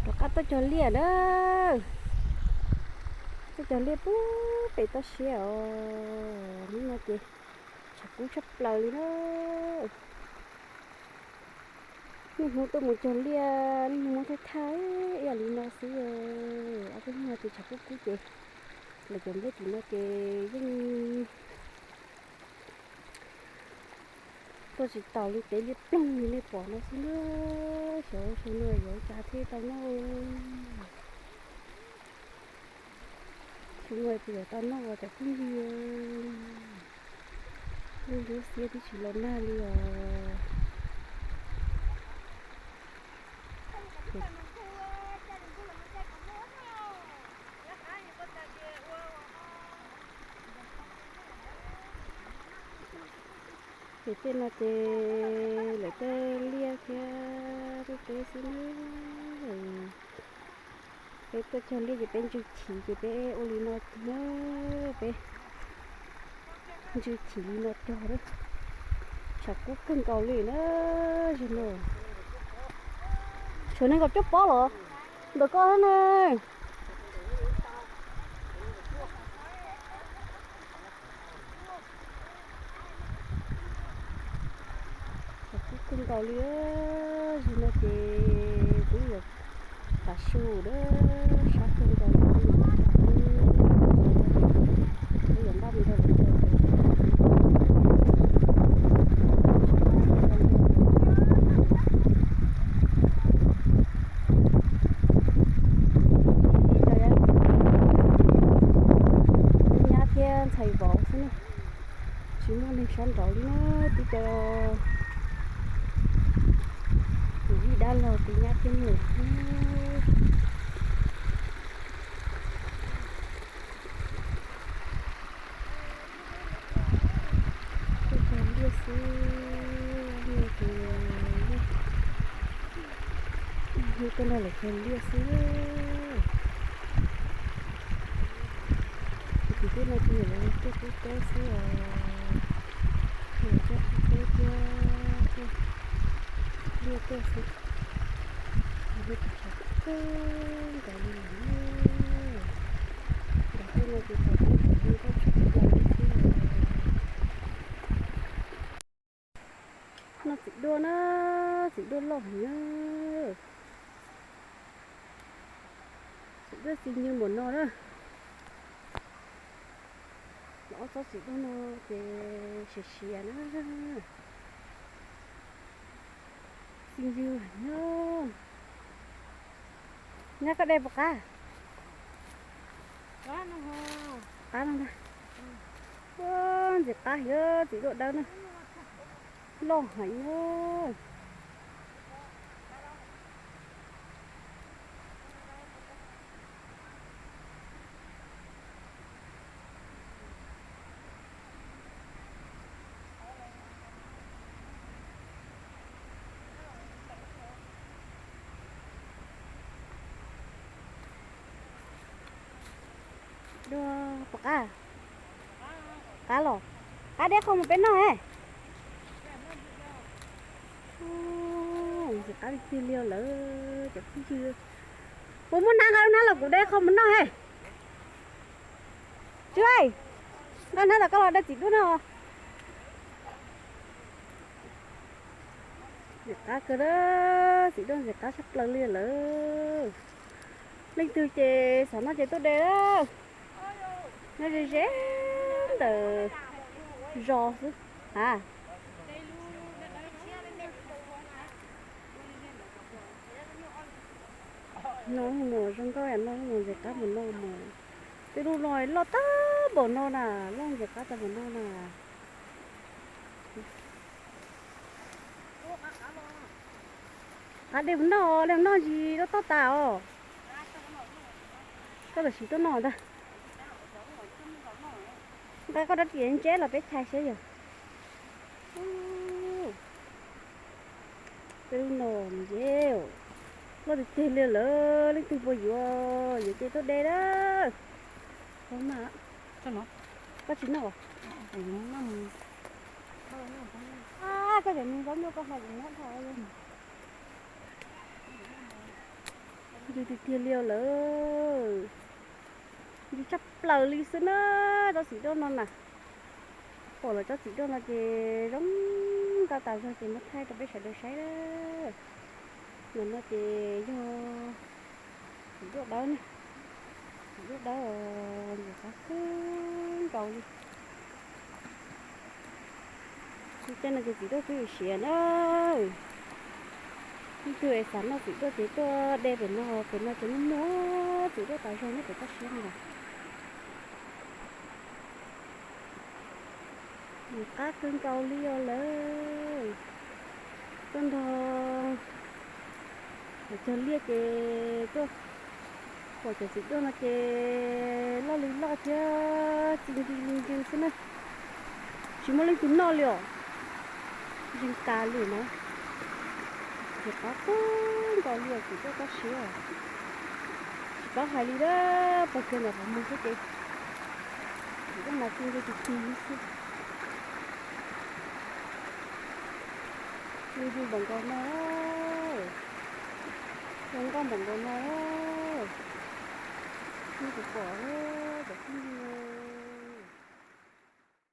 Rov qab tuaj cog liaj na. Tuaj cog liaj pub pem toj siab os. Hnub no ces tshav kub tshaj plaws li na. Niaj hnub tuaj mus cog liaj, niaj hnub muab thaj thaj ib yam li no xwb. Ob peb hnub no ces tshav kub kub ces lawv cov nplej tim no ces yeej tuaj tsis taus li, tev liab ploog li nej pom no xwb na. Xyov xyoo no yuav ua cas thiaj tau noj. Xyoo no puas yuav tau noj cov phooj ywg. Lub ntsuab xiab twb tsis los nag li os. Ces tej no ces lawv tej liaj thiab tej teb xwb na. Peb tuaj cog liaj ces peb ntswg chim ces peb ua li no na, peb ntswg chim li no cog na. Tshav kub kawg nkaus li na, zaum no. Tshuav nees nkaum cuaj pob los ntawm koj thiab ne. Tshav kub kawg nkaus li, zaum no ces kuv yuav tav su na, sab kawg nkaus li. Kuv yuav npaj mus nrog lawv cog. Nyab thiab ntxhais vauv xwb na, tsis muaj neeg sab nraud li na, tib co kwv tij dab laug tib nyab tib muam. Tuaj cog liaj xwb, tuaj nrog lawv cog liaj xwb. Tus kwv tij no ces lawv tuaj pub teb xwb os, lawv tuaj pub teb thiab tuaj liaj tuaj xwb. Lub tshav kub kawg nkaus li lawm. Nram tej no ces thaum twg los zoo nkauj tshaj plaws li thiab. No txiv duaj na, txiv duaj loj heev na. Txiv duaj xi nyw npaum no na. Los ob tsob txiv duaj no ces siav siav na. Xi nyw heev na. Nyab koj de puas qab? Qab no ntag. Ntxim qab heev txiv duaj dawb na. Loj heev na. Dua puas qab? Qab los? Qab deb qhov mus peb noj he. Ntxim qab tiag tiag li lawm cov phooj ywg. Puas muaj hnab, nqa lub hnab los kuv de qhov mus noj he. Tswb, nqa hnab tom koj los de txiv duaj noj. Ntxim qab kawg, txiv duaj ntxim qab tshaj plaws li lawm. Leej twg ces xav noj ces tuaj de lawm. Nyob ze ze ntawm zos xwb a. No mus zoo nkauj, no mus ntxim qab mus no mas. Tej lub no loj tag npaum no na, loj ntxim qab tag npaum no na. Qab de mus noj, de mus noj ntsis loj toj tas os. Koj tam sim tuaj noj ntag. Nqa koj rab riam ntseb los peb chais saib yog. Tej lub no nce, loj tiag tiag li lawm, leej twg puas yuav, yuav ces tuaj de na. Koj tsis noj los? Koj cov nws zaub nyuj koj hla nyob dhau. Ntxim tiag tiag li lawm. Ntxim tshaj plaws li xwb na, tsob txiv duaj no na. Pom lawm tsob txiv duaj no ces zoo nkauj tas zog ces muab thaij rau peb sawv daws saib. Ntawm no ces yog txiv duaj dawb na. Txiv duaj dawb os, ntxim qab kawg nkaus li. Tej no ces txiv duaj twb yuav siav na. Ib tug es xav noj txiv duaj ces tuaj de pem no, pem no ces muaj muaj txiv duaj tas zog nyob pem toj siab no. Ntxim qab kawg nkaus li os lawm. Tuaj nrog cov liaj ces tuaj pom cov txiv duaj no ces loj li loj thiab txi nkees li nkees xwb na. Tsis muaj leej twg noj li os. Zeeg tas li na. Ntxim qab kawg nkaus li os, txiv duaj toj siab. Tsis paub hais li, pog kiag ntawm qhov muag xwb ces txiv duaj mas txi nkees tis tis li xwb. Txi nkees npaum nkaus no, zoo nkauj npaum nkaus no, nej puas pom?